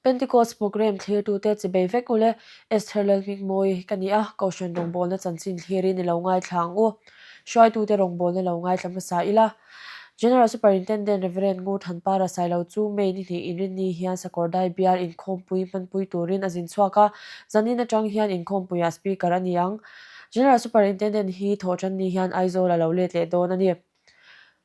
Pentecost programme thlirtute chibei vek ule, Esther Lalhmingmawi ka ni a, Kohhran rawngbawlna chanchin thlirin i lo ngaithla ang u. Hruaitute rawngbawlna lo ngaithla hmasa ila. General Superintendent Rev. Ngur Thanpara Sailo chu May ni hnih inrinni hian Sakawrdai bial inkhawmpui hmanpui turin a zin chhuak a, zanin atang hian inkhawmpuiah Speaker a ni ang. General Superintendent hi thawhtanni hian Aizawl a lo let leh dawn a ni.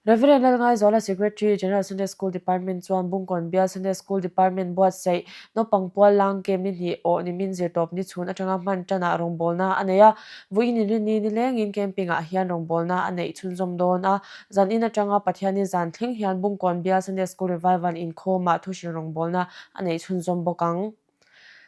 Rev. Lalngaizuala Secretary, General Sunday School Department chuan Bungkawn Bial Sunday School Department buatsaih naupang pual lang kem ni hnih awh nimin zirtawp ni chhun atanga hman tanah rawngbawlna a nei a. Vawiin inrinni nilengin camping ah hian rawngbawlna a neih chhunzawm dawn a. Zan in atanga Pathianni zan thleng hian Bungkawn Bial Sunday School Revival inkhawmah thuhrilh rawngbawlna a neih chhunzawm bawk ang.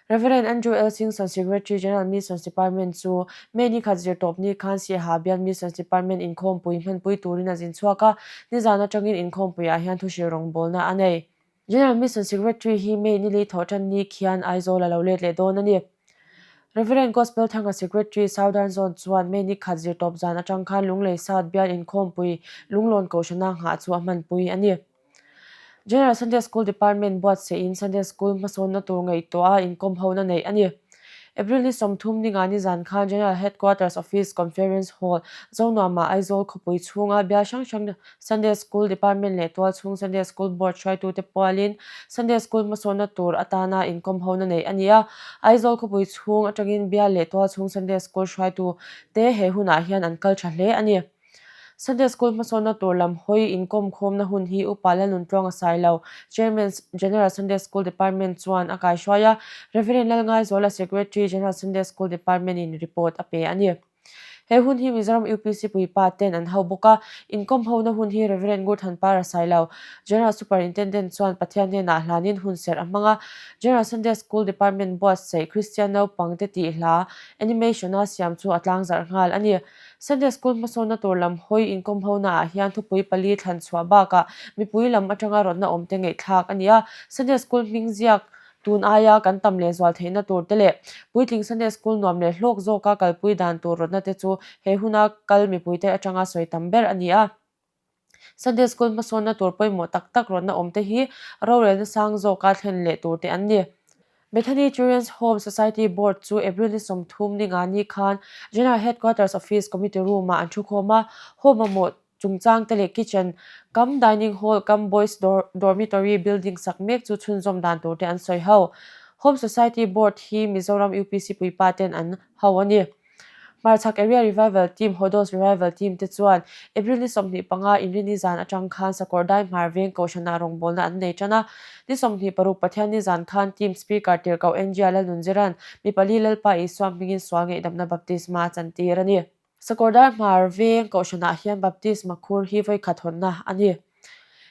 Rev. Andrew L. Singson, Secretary General Missions Department chu May ni khat zirtawpni khan Siaha bial Missions Department inkhawmpui hmanpui turin a zin chhuak a, nizan atangin inkhawmpuiah hian thuhrilh rawngbawlna a nei. General Missions Secretary hi May ni li thawh tan ni khian Aizawl a lo let leh dawn a ni. Rev. Gospel Thanga Secretary Southern Zone chuan May ni khat zirtawp zan atang khan Lunglei South bial inkhawmpui Lunglawn Kohhrana nghah chu a hmanpui a ni. General Sunday School Department buatsaihin Sunday School hmasawnna tur ngaihtuah a inkawm hona neih a ni. April ni 30 ninga nizan khan General Headquarters Office Conference Hall, Zonuamah Aizawl khawpui chhunga bial hrang hrang Sunday School Department leh tualchhung Sunday School Board hruaitute pualin Sunday School hmasawnna tur atana inkawm hona neih a ni a. Aizawl khawpui chhung atangin bial leh tualchhung Sunday School hruaitute he hunah hian an kal tha hle a ni. Sunday School hmasawnna tur lam hawi inkawm khawmna hun hi Upa Lalnuntluanga Sailo, Chairman, General Sunday School Department chuan a kaihruai a, Rev. Lalngaizuala Secretary, General Sunday School Department in report a pe a ni. He hun hi Mizoram UPC puipa ten an hau bawk a, inkawm hona hun hi Rev. Ngurthanpara Sailo, General Superintendent chuan Pathian hnenah hlanin hun serh a hmang a, General Sunday School Department buatsaih Kristian naupangte tih hla animation-a siam chu a tlangzarh nghal a ni. Sunday School hmasawnna tur lam hawi inkawm honaah hian thupui pali thlan chhuah bakah mipui lam atanga rawtna awmte ngaihthlak a ni a. Sunday School hming ziak tun aia kan tam lehzual theihna tur te leh puitling Sunday School nuam leh hlawk zawka kalpui dan tur rawtna te chu he huna kal mipuite atanga sawi tam ber a ni a. Sunday School hmasawnna tur pawimawh tak tak rawtna awmte hi rorelna sang zawka thlen leh tur te an ni. Bethany Children's Home Society Board chu April ni 30 ni nga ni khan General Headquarters Office Committee Room-ah an thukhawm a, home mamawh chungchang te leh kitchen kam dining hall kam boys dormitory building sak mek chu chhunzawm dan tur te an sawi ho. Home Society Board hi Mizoram UPC puipa ten an ho a ni. Hmarchhak Area Revival Team, Hodos Revival Team te chuan April ni 25 Inrini zan atang khan Sakawrdai Hmar Veng Kohhranah rawngbawlna an nei tan a. Ni 26 Pathianni zan khan Team Speaker Tirhkoh Angia Lalnunziran mi pali Lalpa Isua hmingin sual ngaihdamna baptisma a chantir a ni. Sakawrdai Hmar Veng Kohhranah hian baptisma khur hi vawikhat hawnna a ni.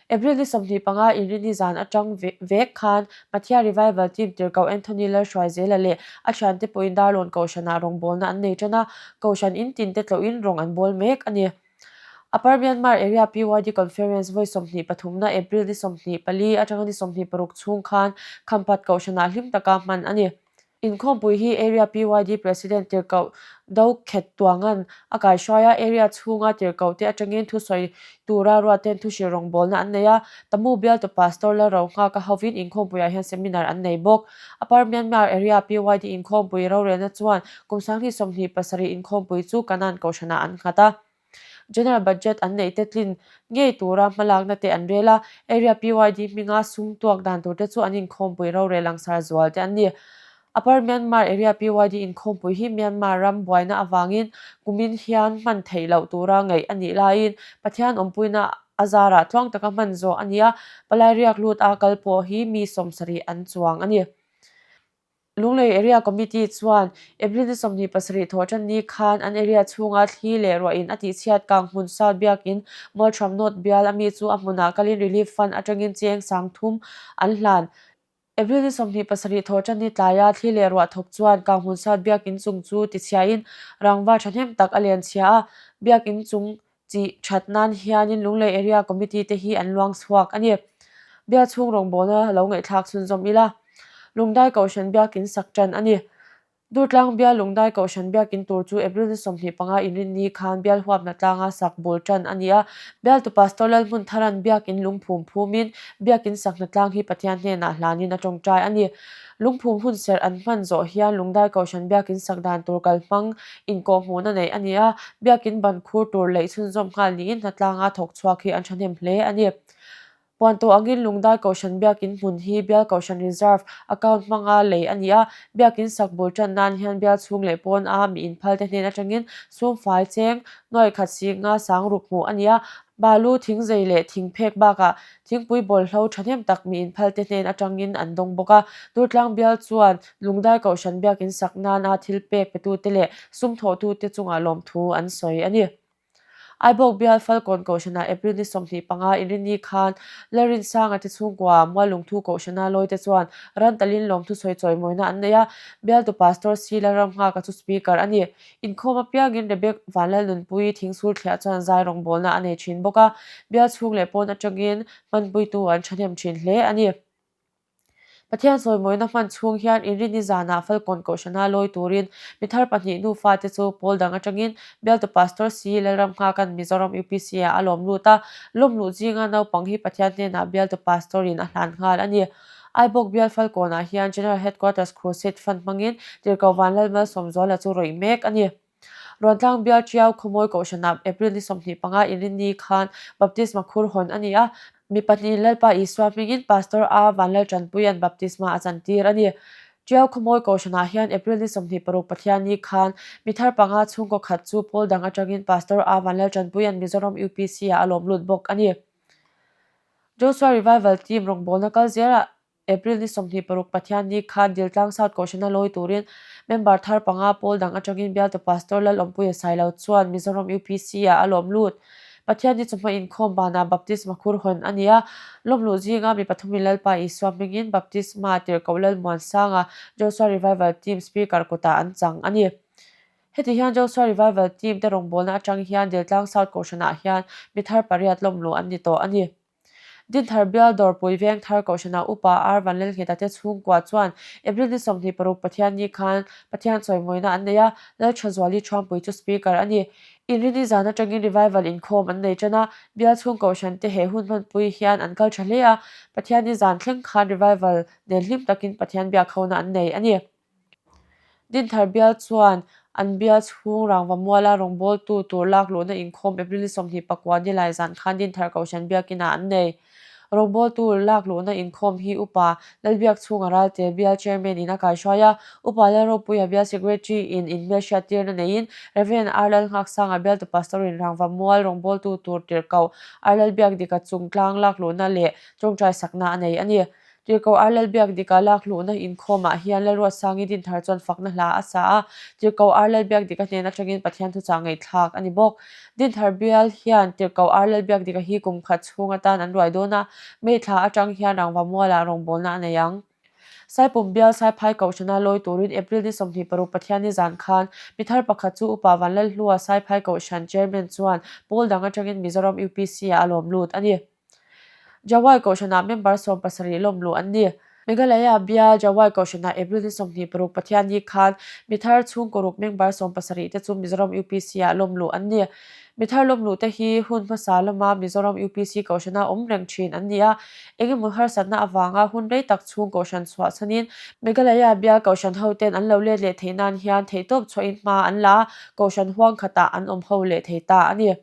April ni 25 Inrini zan atang vek khan Mathia Revival Team tirhkoh Anthony Lalhruaizela leh a thiante pawhin Darlawn Kohhranah rawngbawlna an nei tan a, Kohhran in tinte tlawhin rawng an bawl mek a ni. Upper Myanmar Area PYD Conference vawi 23 na April ni 24 atanga ni 26 chhung khan Khampat Kohhranah hlim taka hman a ni. Inkhawmpui hi Area PYD President Tirhkoh Do Khet Tuanga'n a kaihruai a, area chhunga tirhkoh te atangin thusawi tura ruaten thuhrilh rawngbawlna an nei a, Tamu bialtu Pastor Lalro Nghaka hovin inkhawmpuiah hian seminar an nei bawk. Upper Myanmar Area PYD inkhawmpui rorelna chuan kum 2027 inkhawmpui chu Kanan Kohhranah an nghat a. General Budget an neih te tlin ngei tura hmalakna te an rel a, Area PYD hminga sum tuak dan tur te chu an inkhawmpui rorel langsar zual te an ni. Upper Myanmar Area PYD inkhawmpui hi Myanmar ram buaina avangin kumin hian hman theih loh tura ngaih a nih laiin Pathian awmpuina a zarah tluang taka hman zawh a ni a, palai riak lut a kal pawh hi mi 70 an chuang a ni. Lunglei Area Committee chuan April ni 27 thawhṭan ni khan an area chhunga thli leh ruahin a tihchhiat kang hmun South Biakin Mualṭhuam North bial a mi chu a hmunah kalin Relief Fund aṭangin cheng 3000 an hlan. April ni 27 thawhṭan ni tlaia thli leh ruah thawk chuan kang hmun South Biakin chung chu tichhiain rangva ṭhahnem tak a len chhia a, Biakin chung Tih that nan hianin Lunglei Area Committee te hi an luang chhuak a ni. Bial chhung rawngbawlna lo ngaihthlak chhunzawm ila. Lungdai Kohhran Biakin sak tan a ni. Durtlang bial Lungdai Kohhran biakin tur chu April ni 25 inrinni khan bial huapna tlanga sak bul tan a ni a. Bialtu Pastor Lalhmunthara'n biakin lungphum phumin biakin sakhna tlang hi Pathian hnenah hlanin a tawngtai a ni. Lungphum hun serh an hman zawh hian Lungdai Kohhran biakin sak dan tur kalhmang inkawhhmuhna neih a ni a, biakin ban khur tur leih chhunzawm nghal niin hnatlanga thawk chhuak hi an thahnem hle a ni. Puan tawh angin Lungdai Kohhran biakin hmun hi Bial Kohhran Reserve account hmanga lei a ni a, biakin sak bul tan nan hian bial chhung leh pawn a mi inphalte hnen atangin sumfai cheng nuai khat singa sang ruk hmuh a ni a, balu thingzei leh thingphek bakah thingpui bawlhlo thahnem tak mi inphalte hnen atangin an dawng bawk a. Durtlang bial chuan Lungdai Kohhran biakin sak nana thil pek petute leh sum thawhtute chungah lawmthu an sawi a ni. Aibawk bial Falkawn Kohhranah April ni 25 Inrinni khan Lalrinsanga te chhungkua Muallungthu Kohhrana lawite chuan ran talin lawmthu sawi chawimawina an nei a, bialtu Pastor C Lalramnghaka chu Speaker a ni. Inkhawm apiangin Rebek Vanlalnunpui Thingsul thliah chuan zai rawngbawlna a nei thin bawk a, bial chhung leh pawn atangin hmanpuitu an thahnem thin hle a ni. Pathian sawimawina hman chhung hian Inrinni zanah Falkawn Kohhrana lawi turin mi thar pahnih nufa te chu pawl dang atangin bialtu Pastor C Lalramnghakan Mizoram UPC ah a lawm lut a, lawm luh zinga naupang hi Pathian hnenah bialtu Pastor in a hlan nghal a ni. Aibawk bial Falkawnah hian General Headquarters Crusade Fund hmangin Tirhkoh Vanlalmalsawmzuala chu rawih mek a ni. Ruantlang bial Tiau Khawmawi Kohhranah April ni 25 Inrinni khan Baptisma khur hawn a ni a, mi pahnihin Lalpa Isua hmingin Pastor A Vanlaltanpuia'n Baptisma a chantir a ni. Tiau Khawmawi Kohhranah hian April ni 26 Pathianni khan mi thar panga chhungkaw khat chu pawl dang atangin Pastor A Vanlaltanpuia'n Mizoram UPC-ah a lawm lut bawk a ni. Joshua Revival Team rawngbawlna kal zelah April ni 26 Pathianni khan Diltlang South Kohhrana lawi turin member thar panga pawl dang atangin bialtu Pastor Lalawmpuia Sailo chuan Mizoram UPC-ah a lawm lut. Pathianni chawhma inkhawm banah Baptisma khur hawn a ni a, lawmluh zinga mi pathumin Lalpa Isua hmingin Baptisma tirhkoh Lalmuansanga Joshua Revival Team Speaker kutah an chang a ni. Heti hian Joshua Revival Team te rawngbawlna atang hian Diltlang South Kohhranah hian mi thar pariat lawmluh an ni tawh a ni. Dinthar bial Dawrpui Vengthar Kohhrana Upa R Vanlelngheta te chhungkua chuan April ni 26 Pathianni khan Pathian chawimawina an nei a, Lalthazuali Thuampui chu Speaker a ni. Inrini zan atangin Revival inkhawm an nei tan a, bial chhung Kohhran te he hun hmanpui hian an kal tha hle a, Pathianni zan thleng khan Revival nen hlim takin Pathian biakhona an nei a ni. Dinthar bial chuan an bial chhung rangva muala rawngbawltu tur lak luhna inkhawm April ni 24 nilai zan khan Dinthar Kohhran biakinah an nei. Rawngbawltu lak luhna inkhawm hi Upa Lalbiak chhunga Ralte bial Chairman in a kaihruai a, Upa Lalropuia bial Secretary in inhmelhriat tirna neiin Rev. R Lalngaksanga bialtu Pastor in rangva mual rawngbawltu tur tirhkoh R Lalbiakdika chung tlang lak luhna leh tawngtai sakna a nei a ni. Tirhkoh Ar Lalbiakdika lak hluhna inkhawmah hian Lalruatsangi Dinthar chuan fakna hla a sa a, Tirhkoh Ar Lalbiakdika hnen atangin Pathian thuchah ngaihthlak a ni bawk. Dinthar bial hian Tirhkoh Ar Lalbiakdika hi kum khat chhung atan an ruai dawn a, May thla atang hian rangva mualah rawngbawlna a nei ang. Saipum bial Saiphai Kohhrana lawi turin April ni 26 Pathianni zan khan mi thar pakhat chu Upa Vanlalhlua Saiphai Kohhran Chairman chuan pawl dang atangin Mizoram UPC-ah a lawm lut a ni. Jawai Kohhranah member 17 lawmluh an ni. Meghalaya bial Jawai Kohhranah April ni 26 Pathianni khan mi thar chhungkaw ruk member 70 te chu Mizoram UPC-ah lawmluh an ni. Mi thar lawmluh te hi hun hmasa lama Mizoram UPC Kohhrana awm reng thin an ni a, engemaw harsatna avanga hun rei tak chhung Kohhran chhuah chhanin Meghalaya bial Kohhran hoten an lo let leh theih nan hian theihtawp chhuahin hma an la a, Kohhran huang khatah an awm ho leh thei ta a ni.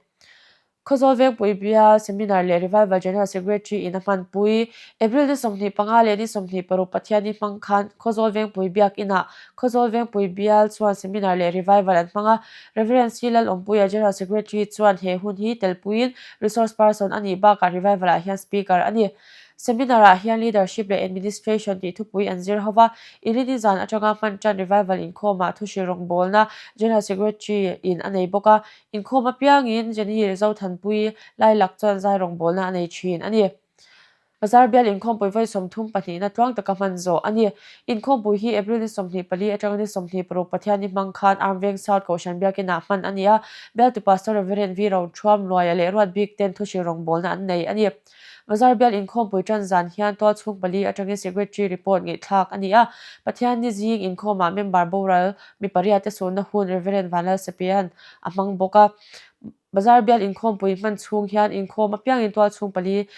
Khawzawl Vengpui bial Seminar leh Revival General Secretary in a hmanpui. April ni 25 leh ni 26 Pathianni hmang khan Khawzawl Vengpui biak inah Khawzawl Vengpui bial chuan Seminar leh Revival an hmang a. Rev. C Lalawmpuia General Secretary chuan he hun hi telpuiin Resource Person a nih bakah Revival ah hian Speaker a ni. Seminar ah hian Leadership leh Administration tih thupui an zir ho va, Irini zan atanga hman tan Revival inkhawmah thuhrilh rawngbawlna General Secretary in a nei bawk a. Inkhawm apiangin Jenny Zothanpui Lailak chuan zai rawngbawlna a nei thin a ni. Bazar bial inkhawmpui vawi 32 na tluang taka hman zawh a ni. Inkhawmpui hi April ni 24 atanga ni 26 Pathianni hmang khan Armveng South Kohhran Biakinah hman a ni a, bialtu Pastor Rev. V Ronthuam Luaia leh Ruatbik ten thuhrilh rawngbawlna an nei a ni. Bazar bial inkhawmpui tan zan hian tualchhung pali atangin Secretary report ngaihthlak a ni a. Pathianni zing inkhawmah member boral mi pariat te sunna hun Rev. Vanlalsepian a hmang bawk a. Bazar bial inkhawmpui hman chhung hian inkhawm apiangin tualchhung pali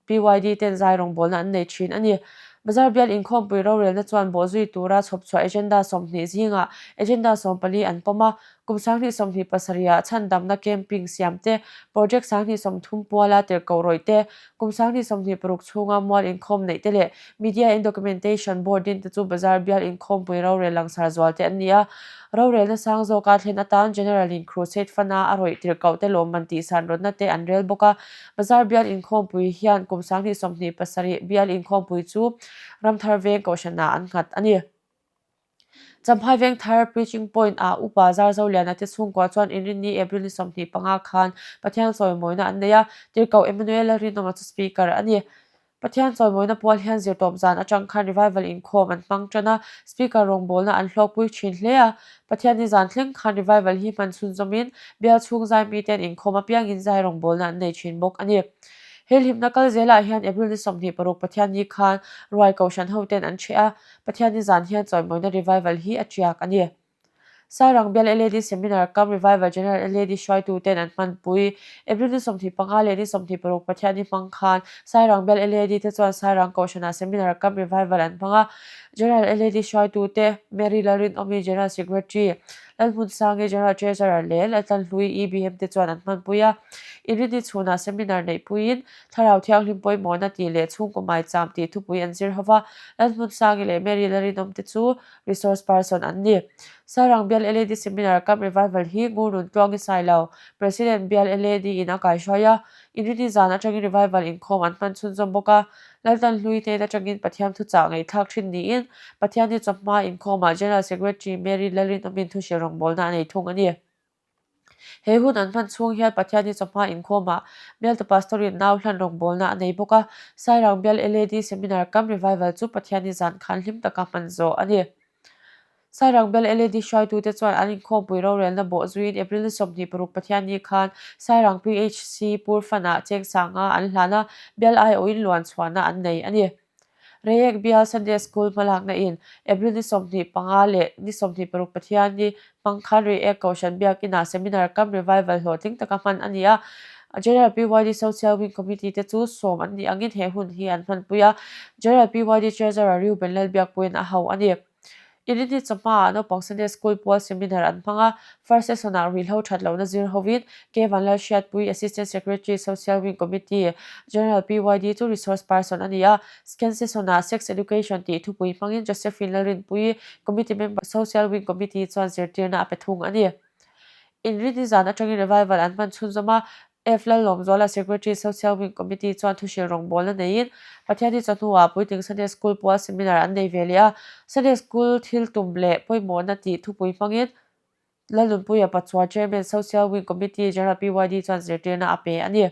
PYD ten zai rawngbawlna an nei thin a ni. Bazar bial inkhawmpui rorelna chuan bawhzui tura chhawpchhuah agenda 20 zingah agenda 14 an pawm a, kum 2027 ah chhandamna camping siam te, project 2030 puala tirhkoh rawih te, kum 2026 chhunga mual inkhawm neih te leh Media and Documentation Board din te chu Bazar bial inkhawmpui rorel langsar zual te an ni a. Rorelna sang zawka thlen atan General in Crusade Fund-a a rawih tirhkoh te lawmman tihsan rawtna te an rel bawk a. Bazar bial inkhawmpui hian kum 2027 bial inkhawmpui chu Ramthar Veng Kohhranah an nghat a ni. Champhai Vengthar Preaching Point ah Upa Zarzoliana te chhungkua chuan Inrinni April ni 25 khan Pathian chawimawina an nei a, Tirhkoh Emmanuel-a rinawma chu Speaker a ni. Pathian chawimawina pual hian zirtawp zan atang khan revival inkhawm an hmang tan a, Speaker rawngbawlna an hlawkpui thin hle a. Pathian ni zan thleng khan revival hi hman chhunzawmin bial chhung zai miten inkhawm apiangin zai rawngbawlna an nei thin bawk a ni. He hlimna kal zelah hian April ni 26 Pathian ni khan ruai kohhran hoten an ṭheh a, Pathian ni zan hian chawimawina revival hi a ṭiak a ni. Sairang bial LAD Seminar kam Revival General LAD hruaitu ten an hmanpui. April ni 25 leh ni 26 Pathianni hmang khan Sairang bial LAD te chuan Sairang Kohhranah Seminar kam Revival an hmang a. General LAD hruaitu te Mary Lalrinawmi General Secretary, Lalhmunsangi General Treasurer leh Laltlanhlui EBM te chuan an hmanpui a. Inrinni chhunah Seminar neihpuiin Thlarau Thianghlim pawimawhna tih leh chhungkaw maicham tih thupui an zir ho va. Lalhmunsangi leh Mary Lalrinawm te chu Resource person an ni. Sairang bial LAD Seminar Cum Revival hi Ngurnun Tluangi Sailo, President bial LAD in a kaihruai a, Inrinni zan atangin Revival inkhawm an hman chhunzawm bawk a. Laltan hlui hnen atangin Pathian thuchah ngaihthlak thin niin Pathianni chawhma inkhawmah General Secretary Mary Lalrinawmin thuhrilh rawngbawlna a nei thung a ni. He hun an hman chhung hian Pathianni chawhma inkhawmah Bialtu Pastor-in nau hlan rawngbawlna a nei bawk a, Sairang bial LAD Seminar Cum Revival chu Pathianni zan khan hlim taka hman zawh a ni. Sairang bial LAD hruaitute chuan an inkhawmpui rorelna bawh zuiin April ni 26 Pathianni khan Sairang PHC Purfan-ah cheng sanga an hlan a, bial aiawhin luan chhuahna an nei a ni. Reiek bial Sunday School hmalakna in April ni 25 leh ni 26 Pathianni hmang khan Reiek Kohhran Biakinah Seminar Cum Revival hlawhtling taka hman a ni a. General PYD Social Wing Committee te chu sawm an nih angin he hun hi an hmanpui a. General PYD Treasurer Reuben Lalbiakpuiin a ho a ni. Inrinni chawhmaah naupang Sunday School pual seminar an hmang a, first session-ah ruihhlo that lohna zir hovin K Vanlalhriatpui, Assistant Secretary, Social Wing Committee, General PYD chu resource person a ni a, second session-ah Sex Education tih thupui hmangin Josephine Lalrinpuii, Committee Member, Social Wing Committee chuan zirtirna a pe thung a ni. Inrinni zan atangin revival an hman chhunzawm a, F. Lallawmzuala Secretary Social Wing Committee chuan thuhrilh rawngbawlna neiin Pathianni chawhnuah puitling Sunday School pual seminar an nei ve leh a, Sunday School thil tum leh pawimawhna tih thupui hmangin Lalnunpuia Pachuan Chairman Social Wing Committee General PYD chuan zirtirna a pe a ni.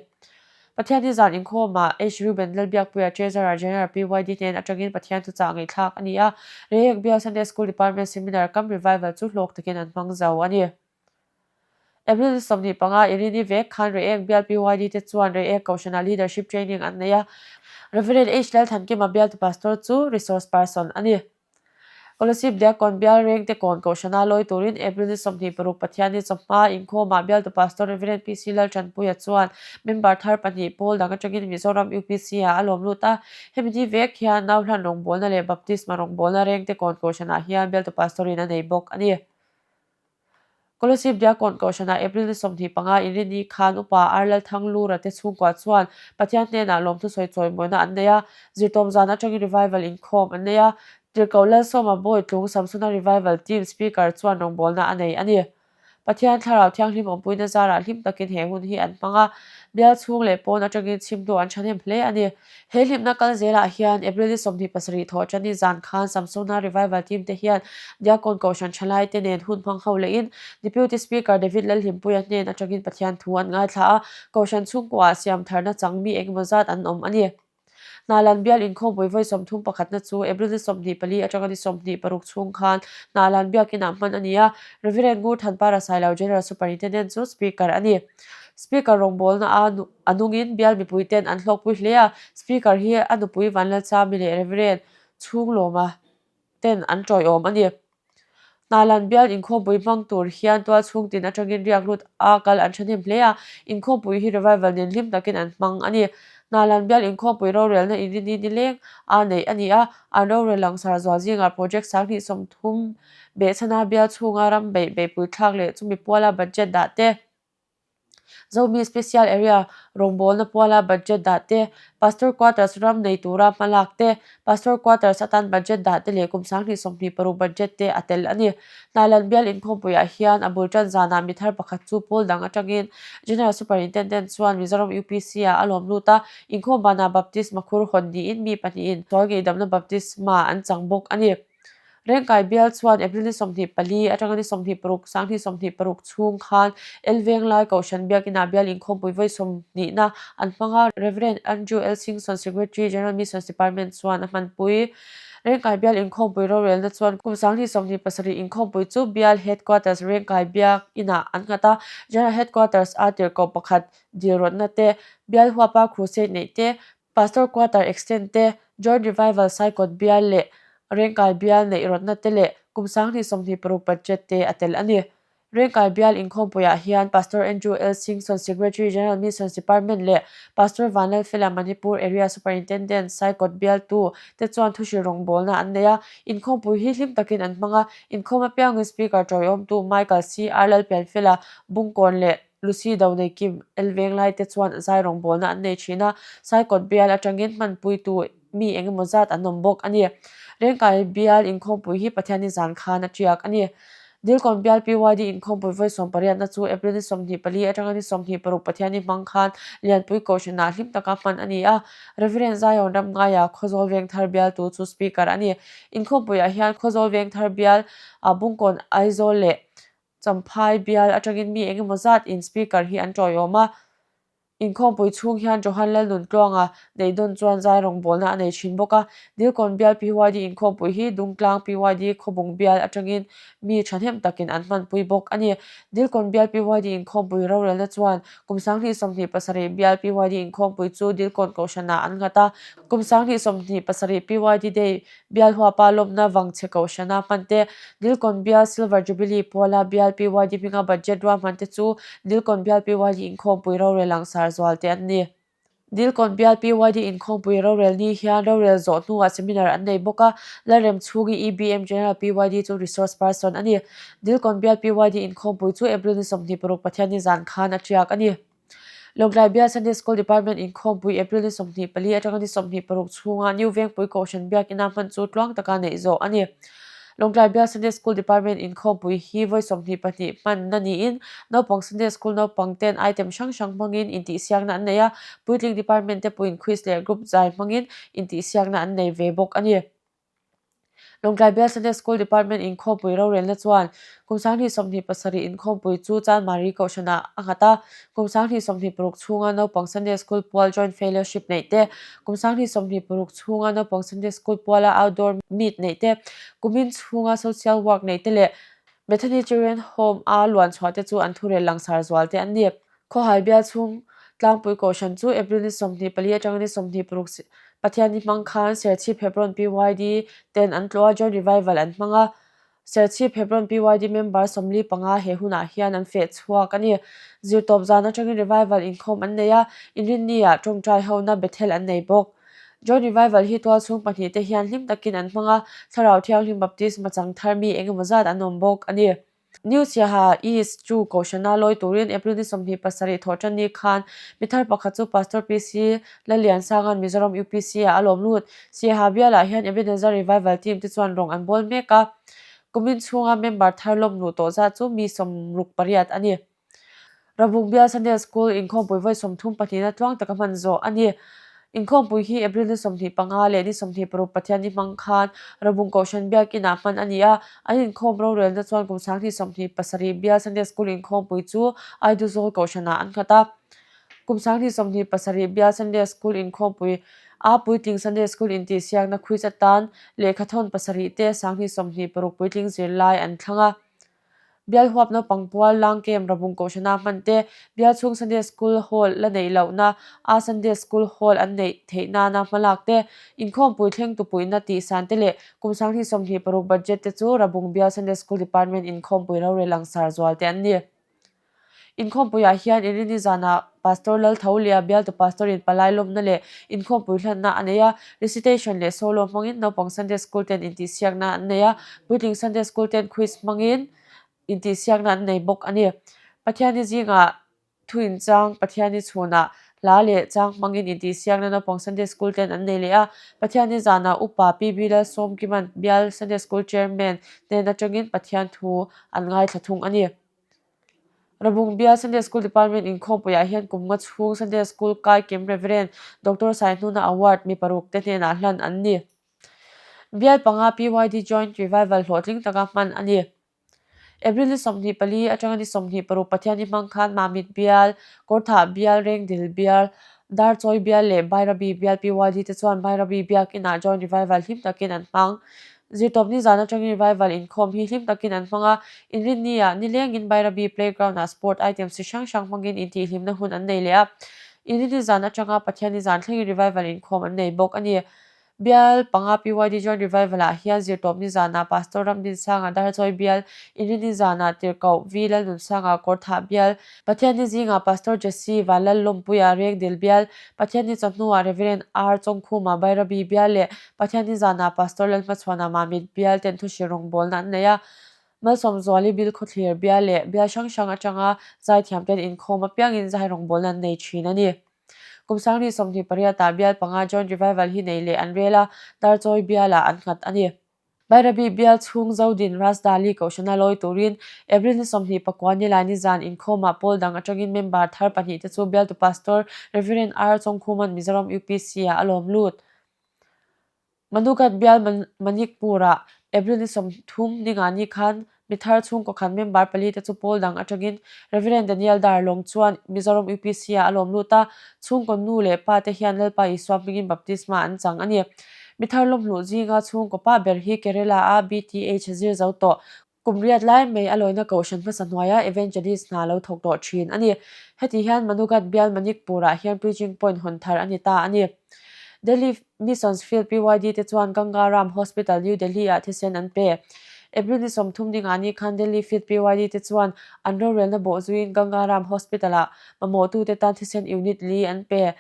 Pathianni zan inkhawmah H. Reuben Lalbiakpuia Treasurer General PYD hnen atangin Pathian thuchah ngaihthlak a ni a, Reiek Bial Sunday School Department Seminar cum Revival chu hlawk takin an hmang zo a ni. April ni 25 Irini vek khan Reiek bial PYD te chuan Reiek Kohhranah Leadership Training an nei a, Rev. H. Lalthankima bialtu Pastor chu Resource Person a ni. Kolasib Diakkawn bial Rengte Kawn Kohhrana lawi turin April ni 26 Pathianni chawhma inkhawmah bialtu Pastor Rev. PC Laltanpuia chuan member thar pahnih pawl dang atangin Mizoram UPC-ah a lawm lut a. Hemi ni vek hian nau hlan rawngbawlna leh Baptisma rawngbawlna Rengte Kawn Kohhranah hian bialtu Pastor-in a nei bawk a ni. Kolasib Diakkawn Kohhranah April ni 25 Inrinni khan Upa Ar Lalthanglura te chhungkua chuan Pathian hnenah lawmthu sawi chawimawina an nei a, zirtawm zan atangin revival inkhawm an nei a, Tirhkoh Lalsawma Bawitlung Samsona Revival Team Speaker chuan rawngbawlna a nei a ni. Pathian Thlarau Thianghlim awmpuina zarah hlim takin he hun hi an hmang a, bial chhung leh pawn atangin chhimtu an thahnem hle a ni. He hlimna kal zelah hian April ni 27 thawh tani zan khan Samsona Revival team te hian Diakon Kohhran thalai te nen hun hmang ho lehin Deputy Speaker David Lalhlimpuia hnen atangin Pathian thu an ngaithla a, Kohhran chhungkuaah siam tharna chang mi engemaw zat an awm a ni. Hnalan bial inkhawmpui vawi 30 pakhatna chu April ni 24 atanga ni 26 chhung khan Hnalan biakinah hman a ni a, Rev. Ngurthanpara Sailo General Superintendent chu Speaker a ni. Speaker rawngbawlna a a nungin bial mipui ten an hlawkpui hle a, Speaker hi a nupui Vanlalchami leh Reverend Chhunglawma ten an tawiawm a ni. Hnalan bial inkhawmpui hmang tur hian tual chhung tin atangin riak lut a kal an thahnem hle a, inkhawmpui hi revival nen hlim takin an hmang a ni. Hnalan bial inkhawmpui rorelna inrini nileng a neih a ni a, an rorel langsar zual zingah project 2030 behchhana bial chhunga ram beih beihpui thlak leh chumi puala budget dah te, Zomi Special Area rawngbawlna puala budget dah te, Pastor Quarters ram nei tura hmalak te, Pastor Quarters atan budget dah te leh kum 2026 budget te a tel a ni. Hnailan bial inkhawmpuiah hian a bul tan zanah mi thar pakhat chu pawl dang atangin General Superintendent chuan Mizoram UPC-ah a lawm lut a, inkhawm banah Baptisma khur hawn niin mi pahnihin sual ngeihdamna Baptisma an chang bawk a ni. Rengkai bial chuan April ni 24 atanga ni 26, 2026 chhung khan Elvenglai Kohhran Biakinah bial inkhawmpui vawi sawmhnihna an hmang a, Rev. Andrew L. Singson, Secretary, General Missions Department chuan a hmanpui. Rengkai bial inkhawmpui rorelna chuan kum 2027 inkhawmpui chu bial Headquarters Rengkai Biakinah an nghat a, General Headquarters a tirhkoh pakhat dilrawtna te, bial huapa crusade neih te, Pastor Quarter Extend te, Joint Revival Saikawt bial leh Rengkai bial neih rawtna te leh kum 2026 budget te a tel a ni. Rengkai bial inkhawmpuiah hian Pastor Andrew L. Singson, Secretary General Missions Department leh Pastor Vanlalfela Manipur Area Superintendent Saikawt bialtu te chuan thuhrilh rawngbawlna an nei a, inkhawmpui hi hlim takin an hmang a, inkhawm apiangin Speaker tawiawmtu Michael C. R. Lalpianfela Bungkawn leh Lucy Donei Kim el venglai te chuan zai rawngbawlna an nei thin a, Saikawt bial atangin hmanpuitu mi eng emaw zat an awm bawk a ni. Rengkai bial inkhawmpui hi Pathianni zan khan a tiak a ni. Dilkawn bial PYD inkhawmpui vawi sawmpariatna chu April ni 24 atanga ni 26 Pathianni hmang khan Lianpui Kohhranah hlim taka hman a ni a. Reverend Zion Ramngaia Khawzawl Vengthar bialtu chu Speaker a ni. Inkhawmpuiah hian Khawzawl Vengthar bial, Bungkawn Aizawl leh Champhai bial atangin mi eng emaw zat in speaker hi an tawiawm a, inkhawmpui chhung hian Johan Lalnuntluanga neih dawn chuan zai rawngbawlna a nei thin bawk a, Dilkawn bial PYD inkhawmpui hi Dungtlang PYD Khawbung bial atangin mi thahnem takin an hmanpui bawk a ni. Dilkawn bial PYD inkhawmpui rorelna chuan kum 2027 bial PYD inkhawmpui chu Dilkawn Kohhranah an nghat a, kum 2027 PYD Day Bial huapa lawmna vangchhe kohhrana hman te, Dilkawn Bial Silver Jubilee puala Bial PYD hminga budget ruahman te chu Dilkawn Bial PYD inkhawmpui rorel langsar zual te an ni. Dilkawn Bial PYD inkhawmpui rorel ni hian rorel zawh hnuah seminar an nei bawk a, Lalrem chhungi EBM General PYD chu resource person a ni. Dilkawn Bial PYD inkhawmpui chu April ni 26 Pathianni zan khan a tiak a ni. Lawngtlai Bial Sunday School Department inkhawmpui April ni 24 atanga ni 26 chhunga New Vengpui Kohhran Biakina hman chu tluang taka neih zawh a ni. Lawngtlai Bial Sunday School Department inkhawmpui hi vawi 22 hmanna niin naupang Sunday School naupang ten item hrang hrang hmangin intihsiakna an nei a, puitling department te pawhin quiz leh group zai hmangin intihsiakna an nei ve bawk a ni. Lawngtlai Bial Sunday School Department inkhawmpui rorelna chuan kum 2027 inkhawmpui chu Chanmari Kohhranah a nghat a, kum 2026 chhunga naupang Sunday School pual Joint Fellowship neih te, kum 2026 chhunga naupang Sunday School puala Outdoor Meet neih te, kumin chhunga Social Work neih te leh Bethany Children Home a luan chhuah te chu an thurel langsar zual te an ni. Khawhai bial chhung tlangpui kohhran chu April ni 24 atanga ni 26 Pathianni hmang khan Serchhip Hebron PYD ten an tlawh a, Joint Revival an hmang a. Serchhip Hebron PYD member 45 he hunah hian an feh chhuak a ni. Zirtawp zan atangin Revival inkhawm an nei a, Inrinni-ah tawngtai hona Bethel an nei bawk. Joint Revival hi tual chhung pahnih te hian hlim takin an hmang a, Thlarau Thianghlim Baptisma chang thar mi engemaw zat an awm bawk a ni. New Siaha East chu Kohhrana lawi turin April ni 27 thawh tan ni khan mi thar pakhat chu Pastor PC Lalliansanga'n Mizoram UPC-ah a lawm lut. Siaha bialah hian Ebenezer Revival Team te chuan rawng an bawl mek a, kumin chhunga member thar lawm luh tawh zat chu mi 68 a ni. Rabung Bial Sunday School inkhawmpui vawi 34 na tluang taka hman zawh a ni. Inkhawmpui hi April ni 25 leh ni 26 Pathianni hmang khan Rabung Kohhran Biakinah hman a ni a, an inkhawm rorelna chuan kum 2027 Bial Sunday School inkhawmpui chu Aiduzawl Kohhranah an nghat a. Kum 2027 Bial Sunday School inkhawmpui a puitling Sunday School intihsiakna quiz atan lehkhathawn pasarih te 2026 puitling zirlai an thlang a. Bial huap naupang pual lang camp Rabung Kohhrana hman te, Bial chhung Sunday School Hall la neih lohna a Sunday School Hall an neih theih nana hmalak te, inkhawmpui thleng tupuihna tihsan te leh kum 2026 budget te chu Rabung Bial Sunday School Department inkhawmpui rorel langsar zual te an ni. Inkhawmpuiah hian Inrini zanah Pastor Laltholia bialtu Pastor-in palai lawmna leh inkhawmpui hlanna a nei a, recitation leh solo hmangin naupang Sunday School ten intihsiakna an nei a, puitling Sunday School ten quiz hmangin intihsiakna an nei bawk a ni. Pathianni zingah thu inchang Pathianni chhunah hla leh chang hmangin intihsiakna naupang Sunday School ten an nei leh a, Pathianni zanah Upa PB Lalsawmkima'n bial Sunday School Chairman hnen atangin Pathian thu an ngaithla thung a ni. Rabung Bial Sunday School Department inkhawmpuiah hian kum nga chhung Sunday School kai kim Rev. Doctor Saihnuna Award mi paruk te hnenah hlan an ni. Bial panga PYD Joint Revival hlawhtling taka hman a ni. April ni 24 atanga ni 26 Pathianni hmang khan Mamit Bial, Kawrthah Bial, Rengdil Bial, Darchawi Bial leh Bairabi Bial PYD te chuan Bairabi Biakinah Joint Revival hlim takin an hmang. Zirtawpni zan atangin revival inkhawm hi hlim takin an hmang a, inrinni-ah nilengin Bairabi playground-ah sport items chi hrang hrang hmangin intihhlimna hun an nei leh a. Inrinni zan atanga Pathianni zan thlengin revival inkhawm an nei bawk a ni. Bial panga PYD Joint Revival-ah hian zirtawpni zanah Pastor Ramdinsanga Darchawi Bial, Inrinni zanah Tirhkoh V Lalnunsanga Kawrthah Bial, Pathianni zingah Pastor Jesse Vanlallawmpuia Rengdil Bial, Pathianni chawhnuah Rev. R Chawngkhuma Bairabi Bial leh Pathianni zanah Pastor Lalhmachhuana Mamit bial ten thuhri rawngbawlna an nei a, Malsawmzuali Bilkhawthlir bial leh bial hrang hrang atanga zaithiam ten inkhawm apiangin zai rawngbawlna an nei thin a ni. Kum 2028 ah bial panga Joint Revival hi nei leh an rel a, Darchawi bialah an nghat a ni. Bairabi bial chhung Zodin Rasdali kohhrana lawi turin April ni 29 nilai nizan inkhawmah pawl dang atangin member thar pahnihte chu bialtu Pastor Rev. R Chawngkhuman Mizoram UPC-ah a lawm lut. Manugat bial Manikpur-ah April ni 30 ninga ni khan mithar chhungkaw khan member pali te chu pawl dang atangin Rev. Daniel Darlawng chuan Mizoram UPC-ah a lawm lut a, chhungkaw nu leh pa te hian Lalpa Isua hmingin baptisma an chang a ni. Mithar lawmhluh zinga chhungkaw pa ber hi Kerala-a BTH zir zo tawh Kum riat lai mai a lawina kohhran hmasa hnuaia evangelist hna lo thawk tawh thin a ni. Heti hian Manugat bial Manikpur-ah hian preaching point hawn thar a ni ta a ni. Delhi Missions Field PYD te chuan Ganga Ram Hospital New Delhi-ah thisen an pe. April ni 30 dingah ni khan Delhi Field PYD te chuan an rorelna bawh zuiin Ganga Ram Hospital-ah mamawhtute tan thisen unit li an pe.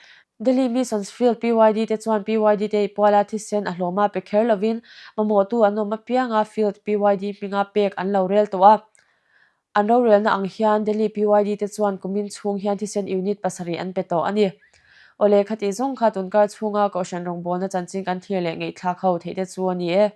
Delhi Missions Field PYD te chuan PYD te puala thisen a hlawm a pe kher lovin mamawhtu an awm apianga Field PYD hminga pek an lo rel tawh a. An rorelna ang hian Delhi PYD te chuan kumin chhung hian thisen unit pasarih an pe tawh a ni. Awle khatih zawng kha tunkar chhunga Kohhran rawngbawlna chanchin kan thlir leh ngaihthlak ho theih te chu a ni e.